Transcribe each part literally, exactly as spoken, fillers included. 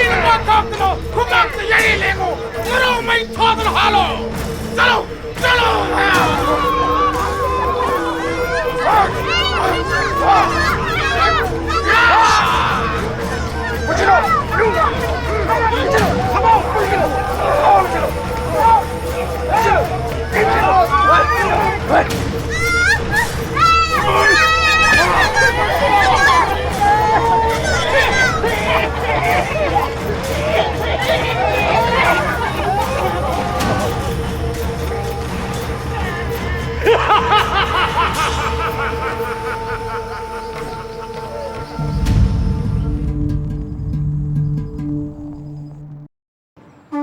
ꯅꯨꯄꯥ ꯀꯥꯞꯇꯅ ꯈꯨꯄꯥꯛꯇ ꯌꯩꯔꯤ ꯂꯦꯡꯉꯨ, ꯉꯔꯥꯎ ꯃꯩ ꯊꯥꯗꯅ ꯍꯥꯜꯂꯣ꯫ ꯆꯠꯂꯣ, ꯆꯠꯂꯣ꯫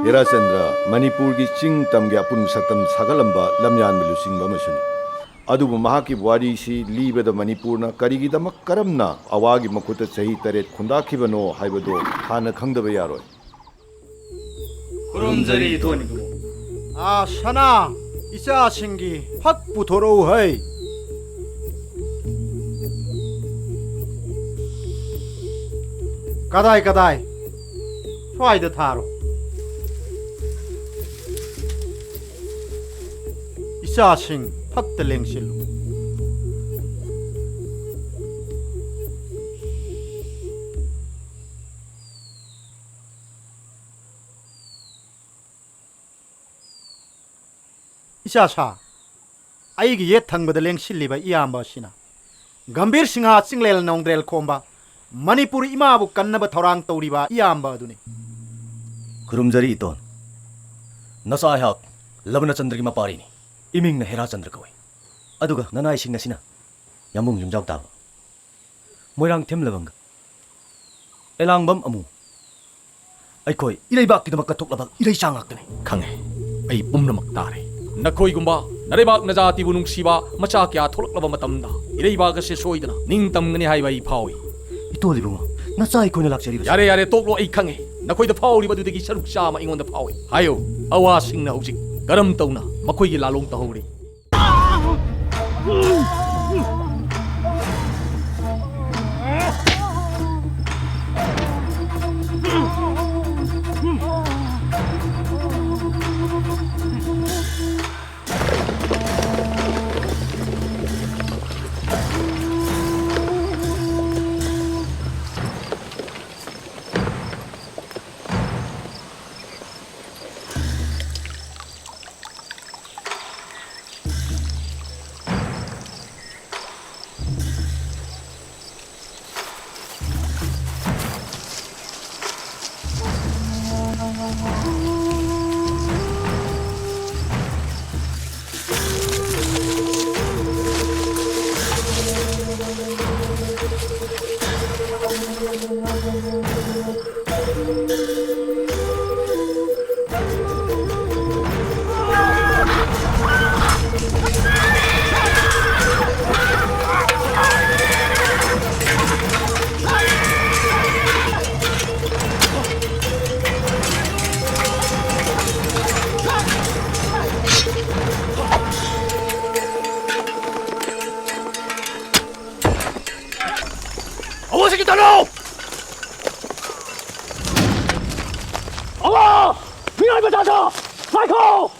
ꯍꯦꯔꯥꯆꯟꯗ꯭ꯔ, ꯃꯅꯤꯄꯨꯔꯒꯤ ꯆꯤꯡ ꯇꯝꯒꯤ ꯑꯄꯨꯟꯕ ꯁꯛꯇꯝ ꯁꯥꯒꯠꯂꯝꯕ ꯂꯝꯌꯥꯟꯕ ꯂꯨꯆꯤꯡꯕ ꯑꯃꯁꯨꯅꯤ꯫ ꯑꯗꯨꯕꯨ ꯃꯍꯥꯛꯀꯤ ꯋꯥꯔꯤꯁꯤ ꯂꯤꯕꯗ ꯃꯅꯤꯄꯨꯔꯅ ꯀꯔꯤꯒꯤꯗꯃꯛ, ꯀꯔꯝꯅ ꯑꯋꯥꯒꯤ ꯃꯈꯨꯠꯇ ꯆꯍꯤ ꯇꯔꯦꯠ ꯈꯨꯟꯗꯥꯈꯤꯕꯅꯣ ꯍꯥꯏꯕꯗꯨ ꯍꯥꯟꯅ ꯈꯪꯗꯕ ꯌꯥꯔꯣꯏ꯫ ꯈꯨꯔꯨꯝꯖꯔꯤ, ꯏꯇꯣꯟ ꯏꯀꯨꯕꯣꯛ꯫ ꯑꯥ, ꯁꯅꯥ, ꯏꯆꯥꯁꯤꯡꯒꯤ ꯐꯛ ꯄꯨꯊꯣꯔꯛꯎ ꯍꯩ꯫ ꯀꯗꯥꯏ, ꯀꯗꯥꯏ? ꯁ꯭ꯋꯥꯏꯗ ꯊꯥꯔꯣ꯫ ꯏꯆꯥꯁꯤꯡ ꯐꯛꯇ ꯂꯦꯡꯁꯤꯜꯂꯨ꯫ ꯏꯆꯥ ꯁꯥ, ꯑꯩꯒꯤ ꯌꯦꯠ ꯊꯪꯕꯗ ꯂꯦꯡꯁꯤꯜꯂꯤꯕ ꯏꯌꯥꯝꯕ ꯑꯁꯤꯅ ꯒꯝꯚꯤꯔ ꯁꯤꯡꯍ ꯆꯤꯡꯂꯦꯜ ꯅꯣꯡꯗ꯭ꯔꯦꯜ ꯈꯣꯝꯕ, ꯃꯅꯤꯄꯨꯔ ꯏꯃꯥꯕꯨ ꯀꯟꯅꯕ ꯊꯧꯔꯥꯡ ꯇꯧꯔꯤꯕ ꯏꯌꯥꯝꯕ ꯑꯗꯨꯅꯤ꯫ ꯈꯨꯔꯨꯝꯖꯔꯤ ꯏꯇꯣꯟ꯫ ꯅꯆꯥ ꯑꯩꯍꯥꯛ ꯂꯕꯅꯆꯟꯗ꯭ꯔꯒꯤ ꯃꯄꯥꯔꯤꯅꯤ꯫ ꯏꯃꯤꯡꯅ ꯍꯦꯔꯥꯆꯟꯗ꯭ꯔ ꯀꯧꯏ꯫ ꯑꯗꯨꯒ ꯅꯅꯥꯏꯁꯤꯡ ꯑꯁꯤꯅ ꯌꯥꯝꯕꯨꯡ ꯌꯨꯝꯖꯥꯎ ꯇꯥꯕ, ꯃꯣꯏꯔꯥꯡꯊꯦꯝ ꯂꯕꯪꯒ, ꯑꯦꯂꯥꯡꯕꯝ ꯑꯃꯨ꯫ ꯑꯩꯈꯣꯏ ꯏꯔꯩꯕꯥꯛꯀꯤꯗꯃꯛ ꯀꯠꯊꯣꯛꯂꯕ ꯏꯔꯩꯆꯥ ꯉꯥꯛꯇꯅꯤ꯫ ꯈꯪꯉꯦ, ꯑꯩ ꯄꯨꯝꯅꯃꯛ ꯇꯥꯔꯦ꯫ ꯅꯈꯣꯏꯒꯨꯝꯕ ꯅꯔꯩꯕꯥꯛ ꯅꯖꯥꯇꯤꯕꯨ ꯅꯨꯡꯁꯤꯕ ꯃꯆꯥ ꯀꯌꯥ ꯊꯣꯛꯂꯛꯂꯕ ꯃꯇꯝꯗ ꯏꯔꯩꯕꯥꯛ ꯑꯁꯤ ꯁꯣꯏꯗꯅ ꯅꯤꯡꯇꯝꯒꯅꯤ ꯍꯥꯏꯕ ꯑꯩ ꯐꯥꯎꯏ꯫ ꯏꯇꯣꯜ ꯏꯕꯨꯡꯉꯣ, ꯅꯆꯥ ꯑꯩꯈꯣꯏꯅ ꯂꯥꯛꯆꯔꯤꯕꯁꯤ꯫ ꯌꯥꯔꯦ, ꯌꯥꯔꯦ, ꯇꯣꯛꯂꯣ, ꯑꯩ ꯈꯪꯉꯦ꯫ ꯅꯈꯣꯏꯗ ꯐꯥꯎꯔꯤꯕ ꯑꯗꯨꯗꯒꯤ ꯁꯔꯨꯛ ꯆꯥꯝꯃ ꯑꯩꯉꯣꯟꯗ ꯐꯥꯎꯏ꯫ ꯍꯥꯏꯌꯨ, ꯑꯋꯥꯁꯤꯡꯅ ꯍꯧꯖꯤꯛ ꯀꯔꯝ ꯇꯧꯅ ꯃꯈꯣꯏꯒꯤ ꯂꯥꯂꯣꯡ ꯇꯧꯍꯧꯔꯤ? ꯆꯠꯂꯣ! ꯑꯋꯥ! ꯃꯤꯑꯣꯏ ꯃꯆꯥꯗꯣ! ꯉꯥꯏꯈꯣ!